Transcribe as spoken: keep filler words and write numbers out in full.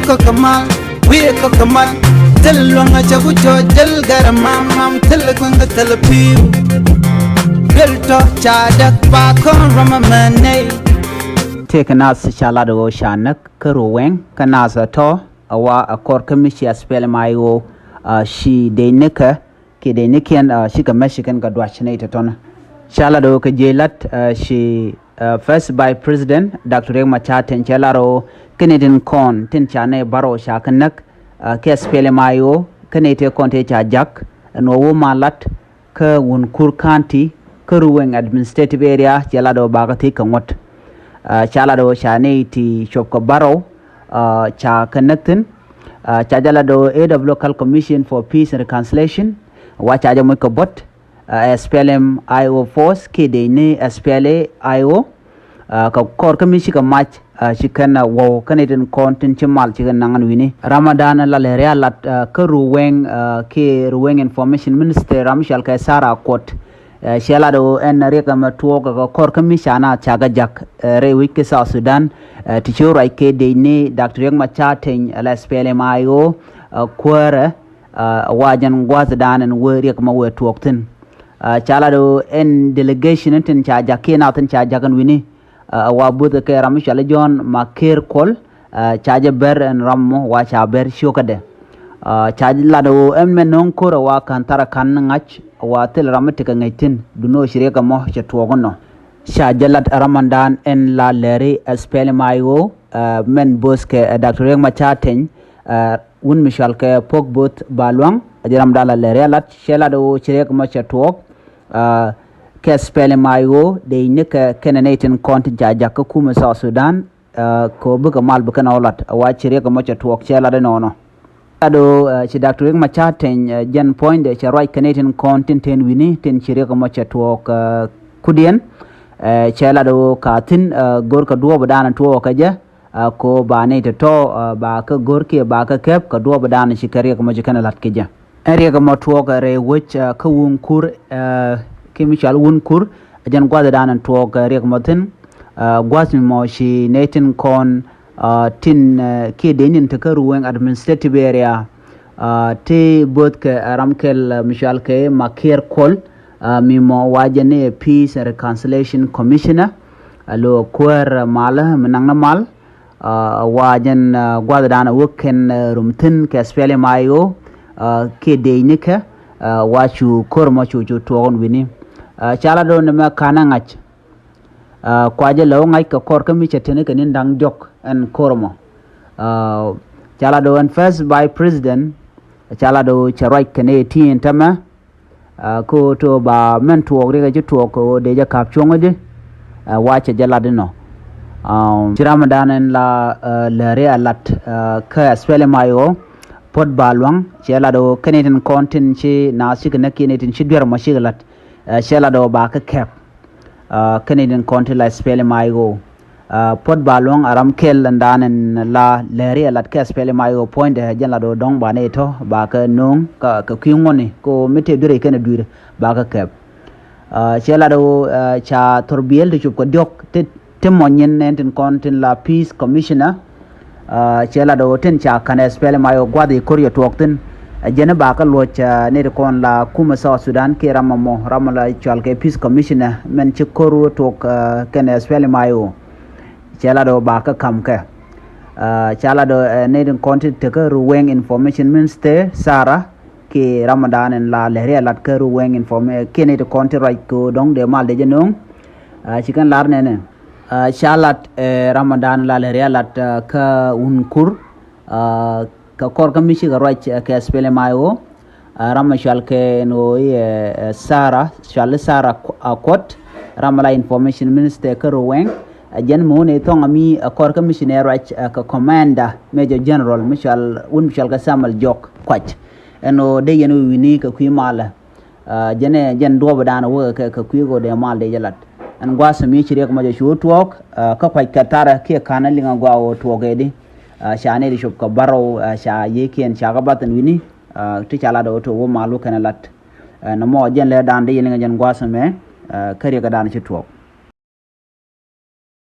Kɔk mal, wi̱i̱ kɔk mal. Thil luäŋ a cɛ ku cɔ jäl gɛr mam mam, thil kueŋ kɛ thil pi̱i̱w. Duel tɔ ca däk ba kɔn ram a mɛ nɛy. Tëëkɛ naath ca lat ɣöö ca näk kä Ruwɛŋ kä naath ɛ tɔ ɛ wa ɛ kɔr kä mi cia SPLM-IO, a, ci dec ni kɛ kiɛ dec ni kiɛn, a, cikɛ mɛ ci kɛn kɛ duac ni tɔtɔnä. Ca lat ɣöö kɛ jiec lat, a, ci, a, First Vice President Doctor Riek Machar Teny cɛ lat ɣöö kɛn itin kɔn tin ca nɛy bärɔw ca kɛ näk, a, kɛ SPLM-IO kɛn itin kɔn tëë ca jak ɛn ɣöö wä ma lat kä Wunkur County kä Ruweng Administrative Area, cɛ lat ɣöö bakɛ thiec kɛ ŋuɔ̱t. A, ca lat ɣöö ca nɛy ti cuɔp kɛ bärɔw, a, ca kɛ näk thi̱n. A, ca jɛ lat ɣöö Head of Local Commission for Peace and Reconciliation, wa ca jɛ moc kɛ buɔ̱t, a, SPLM-IO force kiɛ dec ni SPLA-IO, a, kɛ kɔr kä mi cikɛ mac, a, ci kɛn, a, wäw kɛn itin kɔn tin ci mal ci kɛ naŋ ɛn wi̱ni. Ram ɛ dan la lɛ rial lat, a, kä Ruweng, a, kiɛ Ruweng Information Minister ram cɔal kɛ Sarah Kuot, a, cɛ lat ɣöö ɛn riɛk ɛmɛ tuɔɔk kɛ kɔr kä mi ca naath ca kɛ jak, a, rɛy wec kä South Sudan, a, ti ci ruac kɛ dec ni Doctor Riek Machar Teny, a, la SPLM-IO, a, kuäärɛ, a, wa jɛn gua̱thdan ɛn wee riɛk ɛmɛ wëë tuɔɔk thi̱n. A, ca lat ɣöö ɛn delegation tin ca jak kiɛ naath tin ca jak ɛn wi̱ni, a, wa buth kɛ ram mi cɔal i̱ John Maker Kuol, a, ca jɛ bär ɛn ram mɔ wa ca bär cio̱kädɛ. A, ca lat ɣöö ɛn mɛ no̱o̱ŋ ko̱r ɛ wa ka̱n thar ɛ ka̱n ŋa̱c wa thil ram mi tekɛ ŋäc thi̱n duundɛ ɣöö ci riɛk ɛmɔ cɛ tuɔɔk inɔ. Ca jɛ lat ɛ ram ɛn dan ɛn la lɛri SPLM-IO, a, mɛn bo̱o̱th kɛ, a, Doctor Riek Machar Teny, a, wun mi cɔal kɛ Puɔ̱k Bo̱o̱th Baluaŋ, a jɛ ram dan la lɛri a lat, cɛ lat ɣöö ci riɛk ɛmɔ cɛ tuɔɔk, a, kɛ SPLM-IO dec ni kɛ kɛnɛ nɛy tin kɔn tin ca jak kä kumɛ South Sudan, a, kɛ ɣöö bikɛ mal bi kɛn ɔ lat, a, wa ci riɛk ɛmɔ cɛ tuɔɔk cɛ lat inɔnɔ. Lat ɣöö, a, ci Doctor Riek Machar Teny, a, jɛn puɔ̱nydɛ cɛ ruac kɛ nɛy tin kɔn tin te wi̱ni tin ci riɛk ɛmɔ cɛ tuɔɔk, a, kudiɛn, a, cɛ lat ɣöö ka thi̱n, a, go̱r kɛ duɔɔp dan tuɔɔk kɛ jɛ, a, kɛ ɣöö ba nɛy tɔ̱tɔ̱, a, ba kɛ go̱r kiɛ ba kɛ kɛp kɛ duɔɔp dan ci kɛ riɛk ɛmɔ ci kɛn lat kɛ jɛ. Ɛn riɛk ɛmɔ tuɔɔk rɛy wec, a, kä Wunkur, a, kiɛ mi cɔal Wunkur, a jɛn gua̱thdan tuɔɔk, a, riɛk ɛmɔ thi̱n, a, gua̱th mi mɔ ci nɛy tin kɔn, a, tin, a, kiɛ dec ni tin te kä Ruweng Administrative Area, a, ti bo̱o̱th kɛ, a, ram kɛl, a, mi cɔal kɛ Maker Kuol, a, mi mɔ wa jɛn ni Peace and Reconciliation Commissioner, a, lo kuäär, a, malä mi naŋ ni mal, a, wa jɛn, a, gua̱thdan a wä kɛn, a, rum thi̱n kɛ SPLM-IO, a, kiɛ dec ni kɛ, a, wa cu ko̱r mɔ cu cu tuɔɔk ɛn wi̱ni. A, ca lat ɣöö ni mɛ ka̱n ɛ ŋa̱c, a, kua jɛ lɛ wä ŋa̱c kɛ kɔr kä mi cɛ te ni kɛ ni̱n da̱ŋ diɔ̱k ɛn ko̱r mɔ. A, ca lat ɣöö ɛn First Vice President, ca lat ɣöö cɛ ruac kɛ nɛy ti ɛn täämɛ, a, kä ɣöö te ɣöö ba mɛn tuɔɔk riɛk ɛ ci tuɔɔk kɛ ɣöö dee jɛ ka̱p cuɔ̱ŋädi, a, wa cɛ jɛ lat inɔ. A, ci ram ɛn dan ɛn la, a, lɛri a lat, a, kä SPLM-IO, Puɔ̱t Baluaŋ, cɛ lat ɣöö kɛn itin kɔn tin ci naath cikɛ näk kiɛ nɛy tin ci duer ɛmɔ cikɛ lat, a, cɛ lat ɣöö ba kɛ kɛp, a, kɛn itin kɔn tin la SPLM-IO. A, Puɔ̱t Baluaŋ a ram kɛl ɛn dan ɛn la lɛri a lat kɛ SPLM-IO puɔ̱nydɛ, jɛn lat ɣöö dɔ̱ŋ ba nɛy tɔ̱ ba kɛ nööŋ kɛ, kɛ kui̱ ŋuɔ̱tni kɛ ɣöö mi te duer kɛn dui̱r ba kɛ kɛp. A, cɛ lat ɣöö, a, ca thor biëël ti cop kɛ diɔ̱k ti, ti mɔ nyin ɛn tin kɔn tin la Peace Commissioner. A, cɛ lat ɣöö tin ca ka̱n SPLM-IO gua̱th i̱ ko̱r yɛ tuɔɔk thi̱n. A, jɛn i̱ ba kä luɔ̱c, a, nɛy ti kɔn la kumɛ South Sudan kiɛ ram ɛmɔ, ram la cɔal kɛ Peace Commissioner mɛn ci ko̱r wä tuɔɔk, a, kɛnɛ SPLM-IO. Cɛ lat ɣöö ba kä ka̱m kɛ. A, ca lat ɣöö, ɛ, nɛy ti kɔn ti tekä Ruweng Information Minister Sarah kiɛ ram ɛn dan ɛn la lɛri a lat kä Ruweng Inform-, ɛ, kiɛ nɛy ti kɔn ti ruac kɛ ɣöö dɔ̱ŋ dee mal dee jɛ nööŋ. A, ci kɛn lar nɛnɛ. A, ca lat, ɛ, ram ɛn dan la lɛri a lat, a, kä Wunkur, a, kɛ kɔr kä mi cikɛ ruac, ɛ, kɛ SPLM-IO, a, ram ɛ cɔal kɛ ɛn ɣöö i̱, ɛ, ɛ, Sarah, cɔal i̱ Sarah Ku-, a, Kuot, ram ɛ la Information Minister kä Ruweng. A, jɛn mi wun i̱ thɔŋ ami, ɛ, kɔr kä mi ci nɛ ruac, ɛ, kɛ Commander Major General mi cɔal, wun mi cɔal kɛ Samuel Jok Kuac. Ɛn ɣöö dee yɛn wi̱i̱ wi̱ni kɛ kui̱ malä. A, jɛn ɛ, jɛn duɔɔp dan wä kɛ, kɛ kui̱ kɛ ɣöö dee mal dee jɛ lat. Ɛn gua̱a̱th mi ci riɛk mɔ jɛ cu tuɔɔk, a, kä kuac kɛ tharɛ kiɛ ka̱n ɛ liŋ a gɔaa ɣöö tuɔɔk ɛ di. A, ca nɛy ti cop kɛ bärɔw, a, ca yiëëkiɛn ca kɛ bath ɛn wi̱ni, a, ti ca lat ɣöö tuɔɔk wä mal wä kɛn ɛ lat. A, nɔmɔ jɛn lɛ dan dee yɛn liŋ ɛ jɛn gua̱a̱th ɛmɛ, a, kä riɛk ɛ dan ci tuɔɔk.